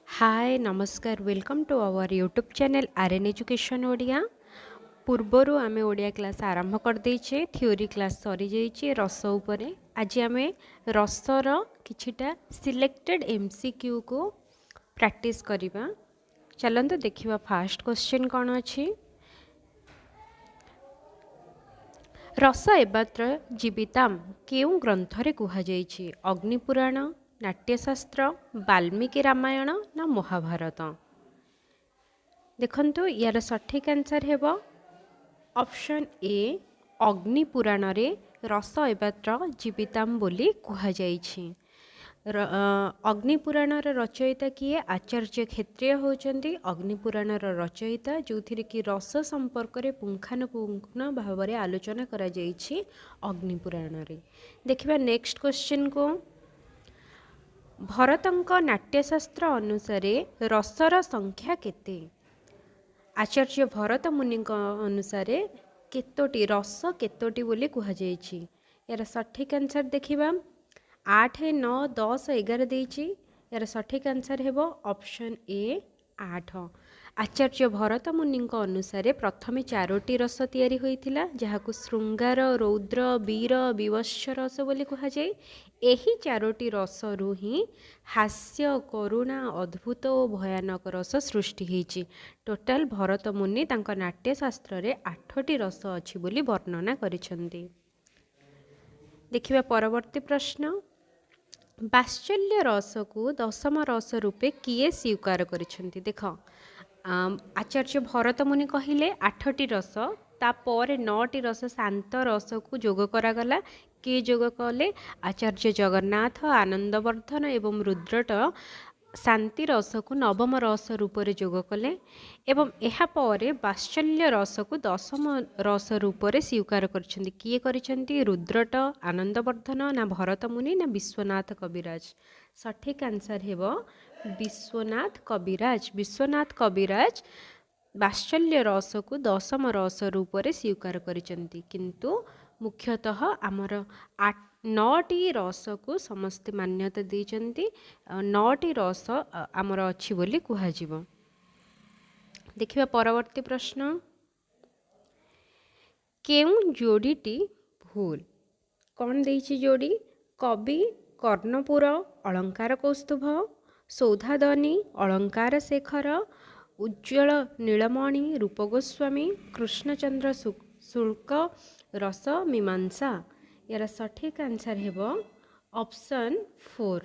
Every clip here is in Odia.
ହାଏ, ନମସ୍କାର। Welcome to our YouTube channel R N education Odia. ପୂର୍ବରୁ ଆମେ ଓଡ଼ିଆ କ୍ଲାସ୍ ଆରମ୍ଭ କରିଦେଇଛେ, ଥିଓରି କ୍ଲାସ୍ ସରିଯାଇଛି ରସ ଉପରେ। ଆଜି ଆମେ ରସର କିଛିଟା ସିଲେକ୍ଟେଡ଼ ଏମ୍ସିକ୍ୟୁକୁ ପ୍ରାକ୍ଟିସ୍ କରିବା। ଚାଲନ୍ତୁ ଦେଖିବା ଫାଷ୍ଟ କ୍ୱେଶ୍ଚିନ୍ କ'ଣ ଅଛି। ରସ ଏବାତ୍ର ଜୀବିତାମ୍ କେଉଁ ଗ୍ରନ୍ଥରେ କୁହାଯାଇଛି? ଅଗ୍ନିପୁରାଣ, ନାଟ୍ୟଶାସ୍ତ୍ର, ବାଲ୍ମୀକି ରାମାୟଣ ନା ମହାଭାରତ? ଦେଖନ୍ତୁ, ୟାର ସଠିକ୍ ଆନ୍ସର୍ ହେବ ଅପସନ୍ ଏ, ଅଗ୍ନିପୁରାଣରେ ରସ ଏବାତ୍ର ଜୀବିତାମ୍ ବୋଲି କୁହାଯାଇଛି। ଅଗ୍ନିପୁରାଣର ରଚୟିତା କିଏ? ଆଚାର୍ଯ୍ୟ କ୍ଷତ୍ରିୟ ହେଉଛନ୍ତି ଅଗ୍ନିପୁରାଣର ରଚୟିତା, ଯେଉଁଥିରେ କି ରସ ସମ୍ପର୍କରେ ପୁଙ୍ଖାନୁପୁଙ୍ଖ ଭାବରେ ଆଲୋଚନା କରାଯାଇଛି ଅଗ୍ନିପୁରାଣରେ। ଦେଖିବା ନେକ୍ସଟ କ୍ୱେଶ୍ଚିନ୍କୁ। ଭରତଙ୍କ ନାଟ୍ୟଶାସ୍ତ୍ର ଅନୁସାରେ ରସର ସଂଖ୍ୟା କେତେ? ଆଚାର୍ଯ୍ୟ ଭରତ ମୁନିଙ୍କ ଅନୁସାରେ କେତୋଟି ରସ, କେତୋଟି ବୋଲି କୁହାଯାଇଛି? ଏହାର ସଠିକ୍ ଆନ୍ସର୍ ଦେଖିବା। 8, 9, 10, 11 ଦେଇଛି। ଏହାର ସଠିକ୍ ଆନ୍ସର୍ ହେବ ଅପସନ୍ ଏ, 8। ଆଚାର୍ଯ୍ୟ ଭରତ ମୁନିଙ୍କ ଅନୁସାରେ ପ୍ରଥମେ 4ଟି ରସ ତିଆରି ହୋଇଥିଲା, ଯାହାକୁ ଶୃଙ୍ଗାର, ରୌଦ୍ର, ବୀର, ବିଭତ୍ସ ରସ ବୋଲି କୁହାଯାଏ। ଏହି 4ଟି ରସରୁ ହିଁ ହାସ୍ୟ, କରୁଣା, ଅଦ୍ଭୁତ ଓ ଭୟାନକ ରସ ସୃଷ୍ଟି ହେଇଛି। ଟୋଟାଲ ଭରତ ମୁନି ତାଙ୍କ ନାଟ୍ୟଶାସ୍ତ୍ରରେ 8ଟି ରସ ଅଛି ବୋଲି ବର୍ଣ୍ଣନା କରିଛନ୍ତି। ଦେଖିବା ପରବର୍ତ୍ତୀ ପ୍ରଶ୍ନ। ବାତ୍ସଲ୍ୟ ରସକୁ ଦଶମ ରସ ରୂପେ କିଏ ସ୍ୱୀକାର କରିଛନ୍ତି? ଦେଖ, ଆଚାର୍ଯ୍ୟ ଭରତ ମୁନି କହିଲେ 8ଟି ରସ, ତାପରେ 9ଟି ରସ ଶାନ୍ତ ରସକୁ ଯୋଗ କରାଗଲା। କିଏ ଯୋଗ କଲେ? ଆଚାର୍ଯ୍ୟ ଜଗନ୍ନାଥ, ଆନନ୍ଦବର୍ଦ୍ଧନ ଏବଂ ରୁଦ୍ରଟ ଶାନ୍ତି ରସକୁ ନବମ ରସ ରୂପରେ ଯୋଗ କଲେ ଏବଂ ଏହାପରେ ବାତ୍ସଲ୍ୟ ରସକୁ ଦଶମ ରସ ରୂପରେ ସ୍ୱୀକାର କରିଛନ୍ତି। କିଏ କରିଛନ୍ତି? ରୁଦ୍ରଟ, ଆନନ୍ଦବର୍ଦ୍ଧନ ନା ଭରତ ମୁନି ନା ବିଶ୍ୱନାଥ କବିରାଜ? ସଠିକ୍ ଆନ୍ସର୍ ହେବ ବିଶ୍ୱନାଥ କବିରାଜ। ବିଶ୍ୱନାଥ କବିରାଜ ବାତ୍ସଲ୍ୟ ରସକୁ ଦଶମ ରସ ରୂପରେ ସ୍ୱୀକାର କରିଛନ୍ତି। କିନ୍ତୁ ମୁଖ୍ୟତଃ ଆମର 9ଟି ରସକୁ ସମସ୍ତେ ମାନ୍ୟତା ଦେଇଛନ୍ତି। 9ଟି ରସ ଆମର ଅଛି ବୋଲି କୁହାଯିବ। ଦେଖିବା ପରବର୍ତ୍ତୀ ପ୍ରଶ୍ନ। କେଉଁ ଯୋଡ଼ିଟି ଭୁଲ? କ'ଣ ଦେଇଛି ଯୋଡ଼ି? କବି କର୍ଣ୍ଣପୁର ଅଳଙ୍କାର କୌସ୍ତୁଭ, ସୌଧାଦନୀ ଅଳଙ୍କାର ଶେଖର, ଉଜ୍ଜ୍ୱଳ ନୀଳମଣି ରୂପ ଗୋସ୍ୱାମୀ, କୃଷ୍ଣଚନ୍ଦ୍ର ଶୁଳ୍କ ରସ ମୀମାଂସା। ଏହାର ସଠିକ୍ ଆନ୍ସର୍ ହେବ ଅପସନ୍ 4।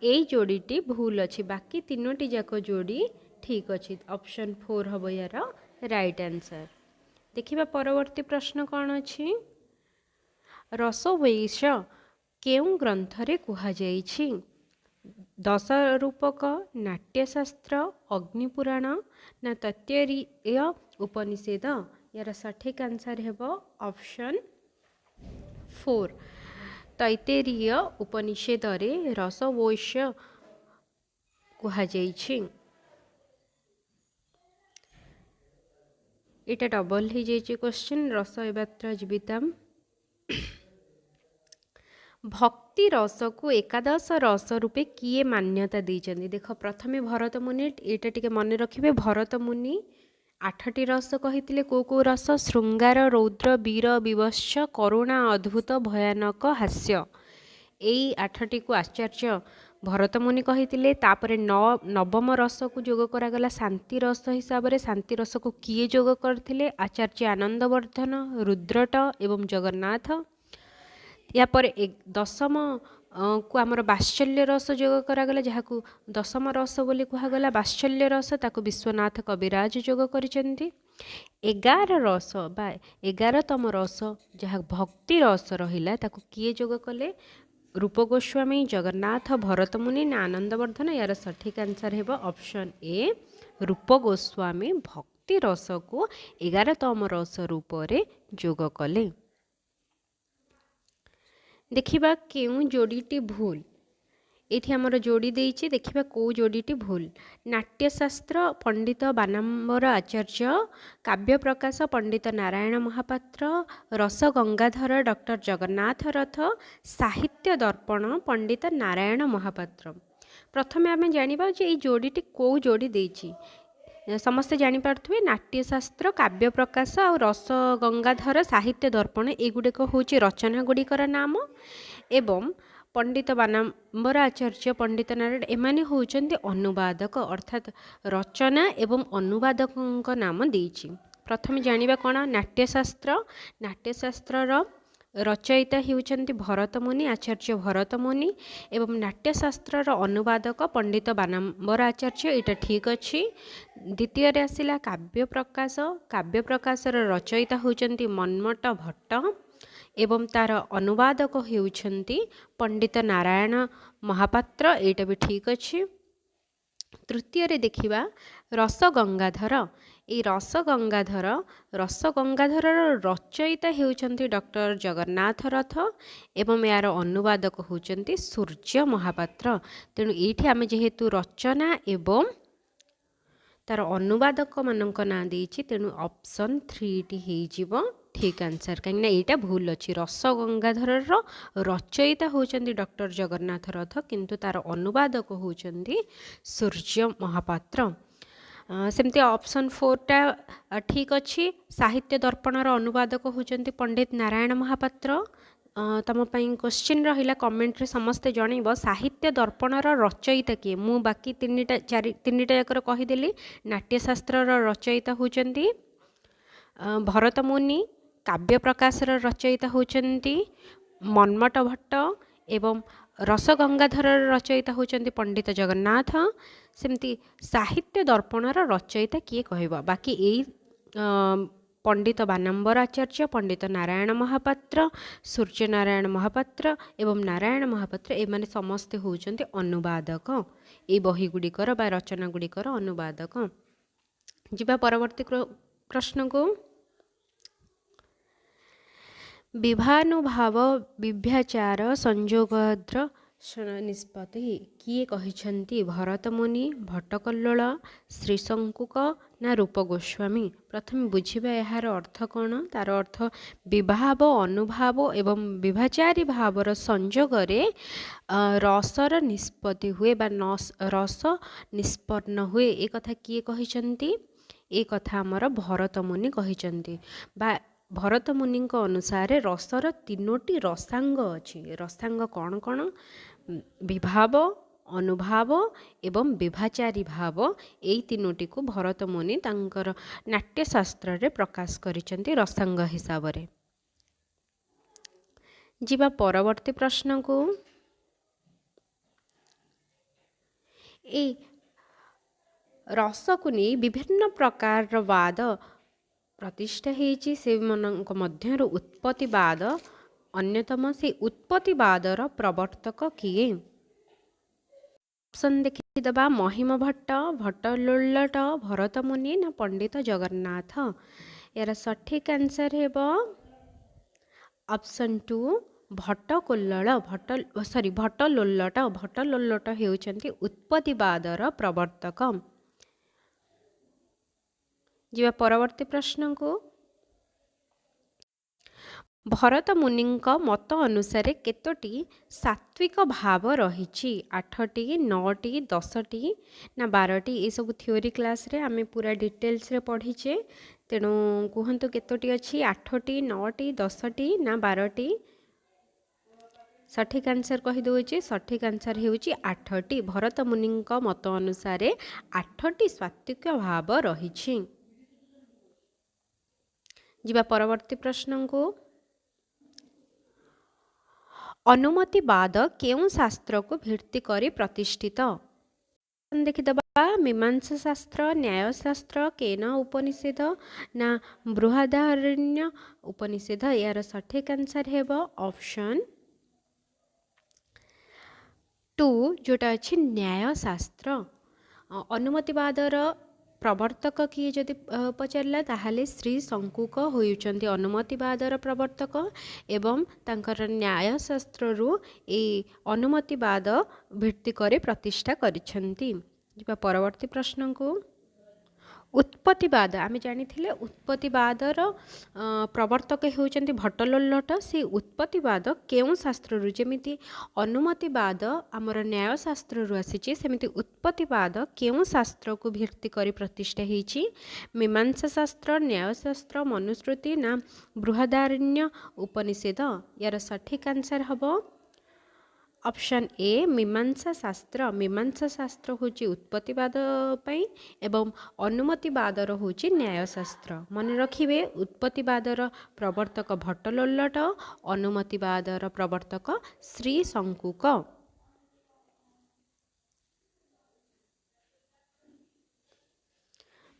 ଏଇ ଯୋଡ଼ିଟି ଭୁଲ ଅଛି, ବାକି 3ଟି ଯାକ ଯୋଡ଼ି ଠିକ୍ ଅଛି। ଅପସନ୍ 4 ହେବ ୟାର ରାଇଟ୍ ଆନ୍ସର୍। ଦେଖିବା ପରବର୍ତ୍ତୀ ପ୍ରଶ୍ନ କ'ଣ ଅଛି। ରସୋବୈଶ କେଉଁ ଗ୍ରନ୍ଥରେ କୁହାଯାଇଛି? ଦଶ ରୂପକ, ନାଟ୍ୟଶାସ୍ତ୍ର, ଅଗ୍ନିପୁରାଣ ନା ତୈତ୍ତରୀୟ ଉପନିଷେଦ? ୟାର ସଠିକ୍ ଆନ୍ସର୍ ହେବ ଅପସନ୍ 4, ତୈତ୍ତରୀୟ ଉପନିଷେଦରେ ରସବୈଶ କୁହାଯାଇଛି। ଏଇଟା ଡବଲ୍ ହେଇଯାଇଛି କ୍ୱେଶ୍ଚିନ୍। ରସ ଏବାତ୍ର ଜୀବିତାମ୍। ଭକ୍ତି ରସକୁ ଏକାଦଶ ରସ ରୂପେ କିଏ ମାନ୍ୟତା ଦେଇଛନ୍ତି? ଦେଖ, ପ୍ରଥମେ ଭରତ ମୁନି, ଏଇଟା ଟିକେ ମନେ ରଖିବେ। ଭରତ ମୁନି 8ଟି ରସ କହିଥିଲେ। କେଉଁ କେଉଁ ରସ? ଶୃଙ୍ଗାର, ରୌଦ୍ର, ବୀର, ବିଭତ୍ସ, କରୁଣା, ଅଦ୍ଭୁତ, ଭୟାନକ, ହାସ୍ୟ। ଏଇ 8ଟିକୁ ଆଚାର୍ଯ୍ୟ ଭରତ ମୁନି କହିଥିଲେ। ତାପରେ ନବମ ରସକୁ ଯୋଗ କରାଗଲା ଶାନ୍ତି ରସ ହିସାବରେ। ଶାନ୍ତି ରସକୁ କିଏ ଯୋଗ କରିଥିଲେ? ଆଚାର୍ଯ୍ୟ ଆନନ୍ଦବର୍ଦ୍ଧନ, ରୁଦ୍ରଟ ଏବଂ ଜଗନ୍ନାଥ। ୟାପରେ ଦଶମ କୁ ଆମର ବାତ୍ସଲ୍ୟ ରସ ଯୋଗ କରାଗଲା, ଯାହାକୁ ଦଶମ ରସ ବୋଲି କୁହାଗଲା ବାତ୍ସଲ୍ୟ ରସ। ତାକୁ ବିଶ୍ୱନାଥ କବିରାଜ ଯୋଗ କରିଛନ୍ତି। 11 ରସ ବା 11ତମ ରସ ଯାହା ଭକ୍ତି ରସ ରହିଲା, ତାକୁ କିଏ ଯୋଗ କଲେ? ରୂପ ଗୋସ୍ୱାମୀ, ଜଗନ୍ନାଥ, ଭରତମୁନି ନା ଆନନ୍ଦବର୍ଦ୍ଧନ? ୟାର ସଠିକ୍ ଆନ୍ସର୍ ହେବ ଅପସନ୍ ଏ, ରୂପ ଗୋସ୍ୱାମୀ ଭକ୍ତି ରସକୁ 11ତମ ରସ ରୂପରେ ଯୋଗ କଲେ। ଦେଖିବା କେଉଁ ଯୋଡ଼ିଟି ଭୁଲ। ଏଇଠି ଆମର ଯୋଡ଼ି ଦେଇଛି, ଦେଖିବା କେଉଁ ଯୋଡ଼ିଟି ଭୁଲ। ନାଟ୍ୟଶାସ୍ତ୍ର ପଣ୍ଡିତ ବାନାମ୍ବର ଆଚାର୍ଯ୍ୟ, କାବ୍ୟ ପ୍ରକାଶ ପଣ୍ଡିତ ନାରାୟଣ ମହାପାତ୍ର, ରସ ଗଙ୍ଗାଧର ଡକ୍ଟର ଜଗନ୍ନାଥ ରଥ, ସାହିତ୍ୟ ଦର୍ପଣ ପଣ୍ଡିତ ନାରାୟଣ ମହାପାତ୍ର। ପ୍ରଥମେ ଆମେ ଜାଣିବା ଯେ ଏଇ ଯୋଡ଼ିଟି କେଉଁ ଯୋଡ଼ି ଦେଇଛି। ସମସ୍ତେ ଜାଣିପାରୁଥିବେ, ନାଟ୍ୟଶାସ୍ତ୍ର, କାବ୍ୟ ପ୍ରକାଶ ଆଉ ରସ ଗଙ୍ଗାଧର, ସାହିତ୍ୟ ଦର୍ପଣ, ଏଗୁଡ଼ିକ ହେଉଛି ରଚନା ଗୁଡ଼ିକର ନାମ ଏବଂ ପଣ୍ଡିତ ବାନାମ୍ବର ଆଚାର୍ଯ୍ୟ, ପଣ୍ଡିତ ନାରାୟଣ ଏମାନେ ହେଉଛନ୍ତି ଅନୁବାଦକ। ଅର୍ଥାତ୍ ରଚନା ଏବଂ ଅନୁବାଦକଙ୍କ ନାମ ଦେଇଛି। ପ୍ରଥମେ ଜାଣିବା କ'ଣ ନାଟ୍ୟଶାସ୍ତ୍ର। ନାଟ୍ୟଶାସ୍ତ୍ରର ରଚୟିତା ହେଉଛନ୍ତି ଭରତମୁନି, ଆଚାର୍ଯ୍ୟ ଭରତମୁନି ଏବଂ ନାଟ୍ୟଶାସ୍ତ୍ରର ଅନୁବାଦକ ପଣ୍ଡିତ ବାନାମ୍ବର ଆଚାର୍ଯ୍ୟ, ଏଇଟା ଠିକ୍ ଅଛି। ଦ୍ୱିତୀୟରେ ଆସିଲା କାବ୍ୟ ପ୍ରକାଶ। କାବ୍ୟ ପ୍ରକାଶର ରଚୟିତା ହେଉଛନ୍ତି ମନ୍ମଟ ଭଟ୍ଟ ଏବଂ ତା'ର ଅନୁବାଦକ ହେଉଛନ୍ତି ପଣ୍ଡିତ ନାରାୟଣ ମହାପାତ୍ର, ଏଇଟା ବି ଠିକ୍ ଅଛି। ତୃତୀୟରେ ଦେଖିବା ରସଗଙ୍ଗାଧର। ଏଇ ରସଗଙ୍ଗାଧର, ରସଗଙ୍ଗାଧରର ରଚୟିତା ହେଉଛନ୍ତି ଡକ୍ଟର ଜଗନ୍ନାଥ ରଥ ଏବଂ ଏହାର ଅନୁବାଦକ ହେଉଛନ୍ତି ସୂର୍ଯ୍ୟ ମହାପାତ୍ର। ତେଣୁ ଏଇଠି ଆମେ ଯେହେତୁ ରଚନା ଏବଂ ତା'ର ଅନୁବାଦକମାନଙ୍କ ନାଁ ଦେଇଛି, ତେଣୁ ଅପସନ୍ 3ଟି ହେଇଯିବ ଠିକ୍ ଆନ୍ସର୍, କାହିଁକିନା ଏଇଟା ଭୁଲ ଅଛି। ରସଗଙ୍ଗାଧରର ରଚୟିତା ହେଉଛନ୍ତି ଡକ୍ଟର ଜଗନ୍ନାଥ ରଥ, କିନ୍ତୁ ତା'ର ଅନୁବାଦକ ହେଉଛନ୍ତି ସୂର୍ଯ୍ୟ ମହାପାତ୍ର। ସେମିତି ଅପସନ୍ 4ଟା ଠିକ୍ ଅଛି। ସାହିତ୍ୟ ଦର୍ପଣର ଅନୁବାଦକ ହେଉଛନ୍ତି ପଣ୍ଡିତ ନାରାୟଣ ମହାପାତ୍ର। ତୁମ ପାଇଁ କୋଶ୍ଚିନ୍ ରହିଲା, କମେଣ୍ଟରେ ସମସ୍ତେ ଜଣେଇବ ସାହିତ୍ୟ ଦର୍ପଣର ରଚୟିତା କିଏ। ମୁଁ ବାକି ତିନିଟା, ଚାରି, ତିନିଟା ଯାକର କହିଦେଲି। ନାଟ୍ୟଶାସ୍ତ୍ରର ରଚୟିତା ହେଉଛନ୍ତି ଭରତ ମୁନି, କାବ୍ୟ ପ୍ରକାଶର ରଚୟିତା ହେଉଛନ୍ତି ମନ୍ମଟ ଭଟ୍ଟ ଏବଂ ରସଗଙ୍ଗାଧରର ରଚୟିତା ହେଉଛନ୍ତି ପଣ୍ଡିତ ଜଗନ୍ନାଥ। ସେମିତି ସାହିତ୍ୟ ଦର୍ପଣର ରଚୟିତା କିଏ କହିବ? ବାକି ଏଇ ପଣ୍ଡିତ ବାନାମ୍ବର ଆଚାର୍ଯ୍ୟ, ପଣ୍ଡିତ ନାରାୟଣ ମହାପାତ୍ର, ସୂର୍ଯ୍ୟନାରାୟଣ ମହାପାତ୍ର ଏବଂ ନାରାୟଣ ମହାପାତ୍ର, ଏମାନେ ସମସ୍ତେ ହେଉଛନ୍ତି ଅନୁବାଦକ, ଏଇ ବହି ଗୁଡ଼ିକର ବା ରଚନା ଗୁଡ଼ିକର ଅନୁବାଦକ। ଯିବା ପରବର୍ତ୍ତୀ ପ୍ରଶ୍ନକୁ। ବିଭାନୁଭାବ ବିଭ୍ୟାଚାର ସଂଯୋଗଦ୍ର ନିଷ୍ପତ୍ତି କିଏ କହିଛନ୍ତି? ଭରତମୁନି, ଭଟ୍ଟକଲ୍ଲୋଳ, ଶ୍ରୀଶଙ୍କୁକ ନା ରୂପ ଗୋସ୍ୱାମୀ? ପ୍ରଥମେ ବୁଝିବା ଏହାର ଅର୍ଥ କ'ଣ। ତା'ର ଅର୍ଥ ବିଭାବ, ଅନୁଭାବ ଏବଂ ବିଭାଚାରୀ ଭାବର ସଂଯୋଗରେ ରସର ନିଷ୍ପତ୍ତି ହୁଏ ବା ରସ ନିଷ୍ପନ୍ନ ହୁଏ। ଏ କଥା କିଏ କହିଛନ୍ତି? ଏ କଥା ଆମର ଭରତମୁନି କହିଛନ୍ତି ବା ଭରତମୁନିଙ୍କ ଅନୁସାରେ ରସର ତିନୋଟି ରସାଙ୍ଗ ଅଛି। ରସାଙ୍ଗ କ'ଣ କ'ଣ? ବିଭାବ, ଅନୁଭାବ ଏବଂ ବିଭାଚାରୀ ଭାବ। ଏଇ ତିନୋଟିକୁ ଭରତମୁନି ତାଙ୍କର ନାଟ୍ୟଶାସ୍ତ୍ରରେ ପ୍ରକାଶ କରିଛନ୍ତି ରସାଙ୍ଗ ହିସାବରେ। ଯିବା ପରବର୍ତ୍ତୀ ପ୍ରଶ୍ନକୁ। ଏଇ ରସକୁ ନେଇ ବିଭିନ୍ନ ପ୍ରକାରର ବାଦ ପ୍ରତିଷ୍ଠା ହେଇଛି, ସେମାନଙ୍କ ମଧ୍ୟରୁ ଉତ୍ପତ୍ତିବାଦ ଅନ୍ୟତମ। ସେଇ ଉତ୍ପତ୍ତିବାଦର ପ୍ରବର୍ତ୍ତକ କିଏ? ଅପସନ୍ ଦେଖିଦେବା। ମହିମ ଭଟ୍ଟ, ଭଟ୍ଟଲୋଲ୍ଲଟ, ଭରତମୁନି ନା ପଣ୍ଡିତ ଜଗନ୍ନାଥ? ଏହାର ସଠିକ୍ ଆନ୍ସର୍ ହେବ ଅପସନ୍ 2, ଭଟ୍ଟକୋଲ୍ଲଳ, ଭଟ୍ଟ, ସରି, ଭଟ୍ଟଲୋଲ୍ଲଟ। ଭଟ୍ଟଲୋଲ୍ଲଟ ହେଉଛନ୍ତି ଉତ୍ପତ୍ତିବାଦର ପ୍ରବର୍ତ୍ତକ। ଯିବା ପରବର୍ତ୍ତୀ ପ୍ରଶ୍ନକୁ। ଭରତ ମୁନିଙ୍କ ମତ ଅନୁସାରେ କେତୋଟି ସାତ୍ଵିକ ଭାବ ରହିଛି? 8ଟି, 9ଟି, 10ଟି ନା 12ଟି? ଏସବୁ ଥିଓରି କ୍ଲାସ୍ରେ ଆମେ ପୁରା ଡିଟେଲ୍ସରେ ପଢ଼ିଛେ। ତେଣୁ କୁହନ୍ତୁ କେତୋଟି ଅଛି? 8ଟି, 9ଟି, 10ଟି ନା 12ଟି? ସଠିକ୍ ଆନ୍ସର୍ କହିଦେଉଛି। ସଠିକ୍ ଆନ୍ସର୍ ହେଉଛି 8ଟି। ଭରତ ମୁନିଙ୍କ ମତ ଅନୁସାରେ 8ଟି ସାତ୍ଵିକ ଭାବ ରହିଛି। ଯିବା ପରବର୍ତ୍ତୀ ପ୍ରଶ୍ନକୁ। ଅନୁମତିବାଦ କେଉଁ ଶାସ୍ତ୍ରକୁ ଭିତ୍ତି କରି ପ୍ରତିଷ୍ଠିତ? ଦେଖିଦେବା। ମୀମାଂସା ଶାସ୍ତ୍ର, ନ୍ୟାୟଶାସ୍ତ୍ର, କେନ ଉପନିଷଦ ନା ବୃହଦାରଣ୍ୟ ଉପନିଷଦ? ଏହାର ସଠିକ୍ ଆନ୍ସର୍ ହେବ ଅପସନ୍ 2, ଯେଉଁଟା ଅଛି ନ୍ୟାୟଶାସ୍ତ୍ର। ଅନୁମତିବାଦର ପ୍ରବର୍ତ୍ତକ କିଏ ଯଦି ପଚାରିଲା, ତାହେଲେ ଶ୍ରୀ ଶଙ୍କୁକ ହେଉଛନ୍ତି ଅନୁମତିବାଦର ପ୍ରବର୍ତ୍ତକ ଏବଂ ତାଙ୍କର ନ୍ୟାୟଶାସ୍ତ୍ରରୁ ଏଇ ଅନୁମତିବାଦ ଭିତ୍ତି କରି ପ୍ରତିଷ୍ଠା କରିଛନ୍ତି। ଯିବା ପରବର୍ତ୍ତୀ ପ୍ରଶ୍ନକୁ। ଉତ୍ପତ୍ତିବାଦ ଆମେ ଜାଣିଥିଲେ, ଉତ୍ପତ୍ତିବାଦର ପ୍ରବର୍ତ୍ତକ ହେଉଛନ୍ତି ଭଟ୍ଟଲୋଲ୍ଲଟ। ସେଇ ଉତ୍ପତ୍ତିବାଦ କେଉଁ ଶାସ୍ତ୍ରରୁ? ଯେମିତି ଅନୁମତିବାଦ ଆମର ନ୍ୟାୟ ଶାସ୍ତ୍ରରୁ ଆସିଛି, ସେମିତି ଉତ୍ପତ୍ତିବାଦ କେଉଁ ଶାସ୍ତ୍ରକୁ ଭିତ୍ତି କରି ପ୍ରତିଷ୍ଠା ହେଇଛି? ମୀମାଂସା ଶାସ୍ତ୍ର, ନ୍ୟାୟଶାସ୍ତ୍ର, ମନୁସ୍ମୃତି ନା ବୃହଦାରଣ୍ୟ ଉପନିଷଦ? ୟାର ସଠିକ୍ ଆନ୍ସର୍ ହେବ ଅପସନ୍ ଏ, ମୀମାଂସା ଶାସ୍ତ୍ର। ମୀମାଂସା ଶାସ୍ତ୍ର ହେଉଛି ଉତ୍ପତ୍ତିବାଦ ପାଇଁ ଏବଂ ଅନୁମତିବାଦର ହେଉଛି ନ୍ୟାୟଶାସ୍ତ୍ର। ମନେ ରଖିବେ, ଉତ୍ପତ୍ତିବାଦର ପ୍ରବର୍ତ୍ତକ ଭଟ୍ଟଲୋଲ୍ଲଟ, ଅନୁମତିବାଦର ପ୍ରବର୍ତ୍ତକ ଶ୍ରୀ ଶଙ୍କୁକ।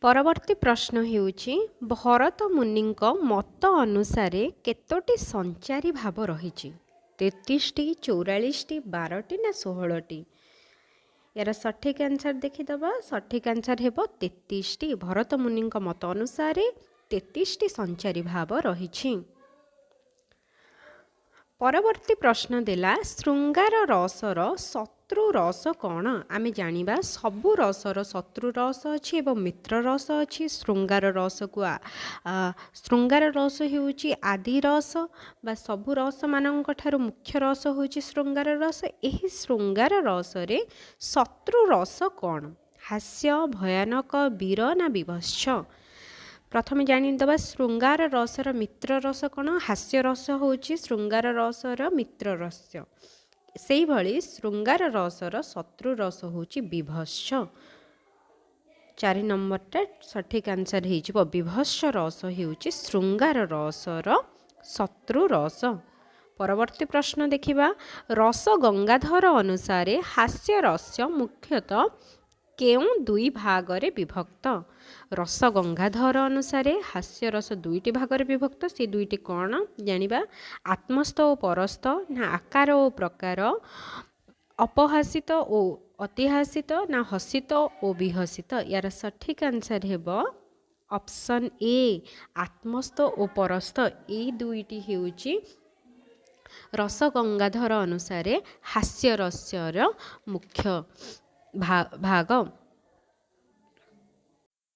ପରବର୍ତ୍ତୀ ପ୍ରଶ୍ନ ହେଉଛି, ଭରତ ମୁନିଙ୍କ ମତ ଅନୁସାରେ କେତୋଟି ସଞ୍ଚାରୀ ଭାବ ରହିଛି? 33ଟି, 44ଟି, 12ଟି ନା 16ଟି? ଏହାର ସଠିକ୍ ଆନ୍ସର୍ ଦେଖିଦେବା। ସଠିକ୍ ଆନ୍ସର୍ ହେବ 33ଟି। ଭରତ ମୁନିଙ୍କ ମତ ଅନୁସାରେ 33ଟି ସଞ୍ଚାରୀ ଭାବ ରହିଛି। ପରବର୍ତ୍ତୀ ପ୍ରଶ୍ନ ଦେଲା, ଶୃଙ୍ଗାର ରସର ଶତ୍ରୁ ରସ କ'ଣ? ଆମେ ଜାଣିବା, ସବୁ ରସର ଶତ୍ରୁ ରସ ଅଛି ଏବଂ ମିତ୍ର ରସ ଅଛି। ଶୃଙ୍ଗାର ରସ ହେଉଛି ଆଦି ରସ ବା ସବୁ ରସମାନଙ୍କ ଠାରୁ ମୁଖ୍ୟ ରସ ହେଉଛି ଶୃଙ୍ଗାର ରସ। ଏହି ଶୃଙ୍ଗାର ରସରେ ଶତ୍ରୁ ରସ କ'ଣ? ହାସ୍ୟ, ଭୟାନକ, ବୀର ନା ବିଭତ୍ସ? ପ୍ରଥମେ ଜାଣିଦେବା ଶୃଙ୍ଗାର ରସର ମିତ୍ର ରସ କ'ଣ। ହାସ୍ୟ ରସ ହେଉଛି ଶୃଙ୍ଗାର ରସର ମିତ୍ର ରସ। ସେଇଭଳି ଶୃଙ୍ଗାର ରସର ଶତ୍ରୁ ରସ ହେଉଛି ବିଭତ୍ସ। 4 ନମ୍ବରଟା ସଠିକ୍ ଆନ୍ସର୍ ହେଇଯିବ। ବିଭତ୍ସ ରସ ହେଉଛି ଶୃଙ୍ଗାର ରସର ଶତ୍ରୁ ରସ। ପରବର୍ତ୍ତୀ ପ୍ରଶ୍ନ ଦେଖିବା, ରସ ଗଙ୍ଗାଧର ଅନୁସାରେ ହାସ୍ୟ ରସ ମୁଖ୍ୟତଃ କେଉଁ ଦୁଇ ଭାଗରେ ବିଭକ୍ତ? ରସ ଗଙ୍ଗାଧର ଅନୁସାରେ ହାସ୍ୟରସ ଦୁଇଟି ଭାଗରେ ବିଭକ୍ତ, ସେ ଦୁଇଟି କ'ଣ ଜାଣିବା। ଆତ୍ମସ୍ଥ ଓ ପରସ୍ଥ ନା ଆକାର ଓ ପ୍ରକାର, ଅପହାସିତ ଓ ଅତିହାସିତ ନା ହସିତ ଓ ବିହସିତ? ୟାର ସଠିକ୍ ଆନ୍ସର୍ ହେବ ଅପସନ୍ ଏ, ଆତ୍ମସ୍ଥ ଓ ପରସ୍ଥ। ଏଇ ଦୁଇଟି ହେଉଛି ରସଗଙ୍ଗାଧର ଅନୁସାରେ ହାସ୍ୟରସର ମୁଖ୍ୟ ଭାଗ।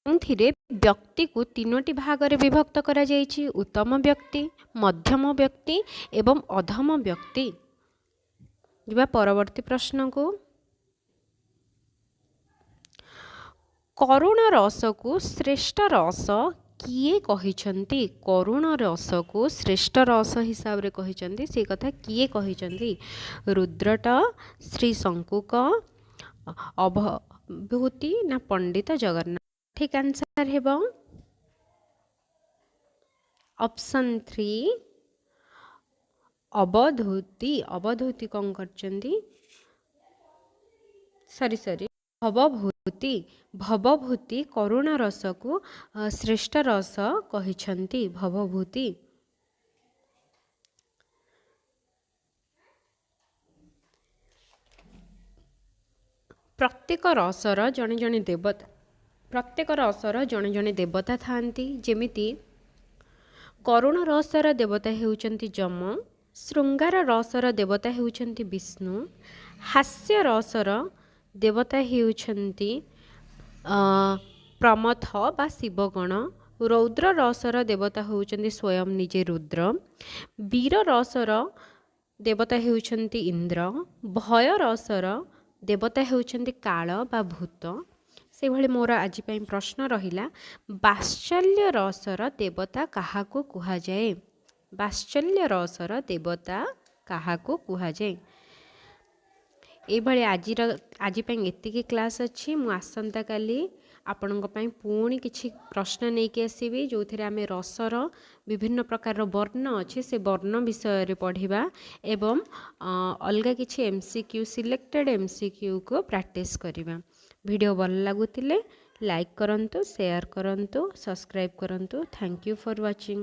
ଯେଉଁଥିରେ ବ୍ୟକ୍ତିକୁ ତିନୋଟି ଭାଗରେ ବିଭକ୍ତ କରାଯାଇଛି, ଉତ୍ତମ ବ୍ୟକ୍ତି, ମଧ୍ୟମ ବ୍ୟକ୍ତି ଏବଂ ଅଧମ ବ୍ୟକ୍ତି। ଯିବା ପରବର୍ତ୍ତୀ ପ୍ରଶ୍ନକୁ। କରୁଣ ରସକୁ ଶ୍ରେଷ୍ଠ ରସ କିଏ କହିଛନ୍ତି? କରୁଣ ରସକୁ ଶ୍ରେଷ୍ଠ ରସ ହିସାବରେ କହିଛନ୍ତି, ସେ କଥା କିଏ କହିଛନ୍ତି? ରୁଦ୍ରଟ, ଶ୍ରୀ ଶଙ୍କୁକ, ଅଭୂତି ନା ପଣ୍ଡିତ ଜଗନ୍ନାଥ? ଠିକ୍ ଆନ୍ସର୍ ହେବ ଅପସନ୍ ଥ୍ରୀ, ଅବଧୂତି। ଅବଧୂତି କ'ଣ କରିଛନ୍ତି? ସରି ସରି, ଭବଭୂତି। ଭବଭୂତି କରୁଣ ରସକୁ ଶ୍ରେଷ୍ଠ ରସ କହିଛନ୍ତି ଭବଭୂତି। ପ୍ରତ୍ୟେକ ରସର ଜଣେ ଜଣେ ଦେବତା, ପ୍ରତ୍ୟେକ ରସର ଜଣେ ଜଣେ ଦେବତା ଥାଆନ୍ତି। ଯେମିତି କରୁଣ ରସର ଦେବତା ହେଉଛନ୍ତି ଯମ, ଶୃଙ୍ଗାର ରସର ଦେବତା ହେଉଛନ୍ତି ବିଷ୍ଣୁ, ହାସ୍ୟ ରସର ଦେବତା ହେଉଛନ୍ତି ପ୍ରମଥ ବା ଶିବଗଣ, ରୌଦ୍ର ରସର ଦେବତା ହେଉଛନ୍ତି ସ୍ୱୟଂ ନିଜେ ରୁଦ୍ର, ବୀର ରସର ଦେବତା ହେଉଛନ୍ତି ଇନ୍ଦ୍ର, ଭୟ ରସର ଦେବତା ହେଉଛନ୍ତି କାଳ ବା ଭୂତ। ସେଭଳି ମୋର ଆଜି ପାଇଁ ପ୍ରଶ୍ନ ରହିଲା, ବାତ୍ସଲ୍ୟ ରସର ଦେବତା କାହାକୁ କୁହାଯାଏ? ବାତ୍ସଲ୍ୟ ରସର ଦେବତା କାହାକୁ କୁହାଯାଏ? ଏଇଭଳି ଆଜି ପାଇଁ ଏତିକି କ୍ଲାସ୍ ଅଛି। ମୁଁ ଆସନ୍ତାକାଲି ଆପଣଙ୍କ ପାଇଁ ପୁଣି କିଛି ପ୍ରଶ୍ନ ନେଇକି ଆସିବି, ଯେଉଁଥିରେ ଆମେ ରସର ବିଭିନ୍ନ ପ୍ରକାରର ବର୍ଣ୍ଣ ଅଛି, ସେ ବର୍ଣ୍ଣ ବିଷୟରେ ପଢ଼ିବା ଏବଂ ଅଲଗା କିଛି ଏମ୍ସିକ୍ୟୁ, ସିଲେକ୍ଟେଡ଼ ଏମ୍ସିକ୍ୟୁକୁ ପ୍ରାକ୍ଟିସ୍ କରିବା। ଭିଡ଼ିଓ ଭଲ ଲାଗୁଥିଲେ ଲାଇକ୍ କରନ୍ତୁ, ସେୟାର କରନ୍ତୁ, ସବସ୍କ୍ରାଇବ୍ କରନ୍ତୁ। Thank you for watching.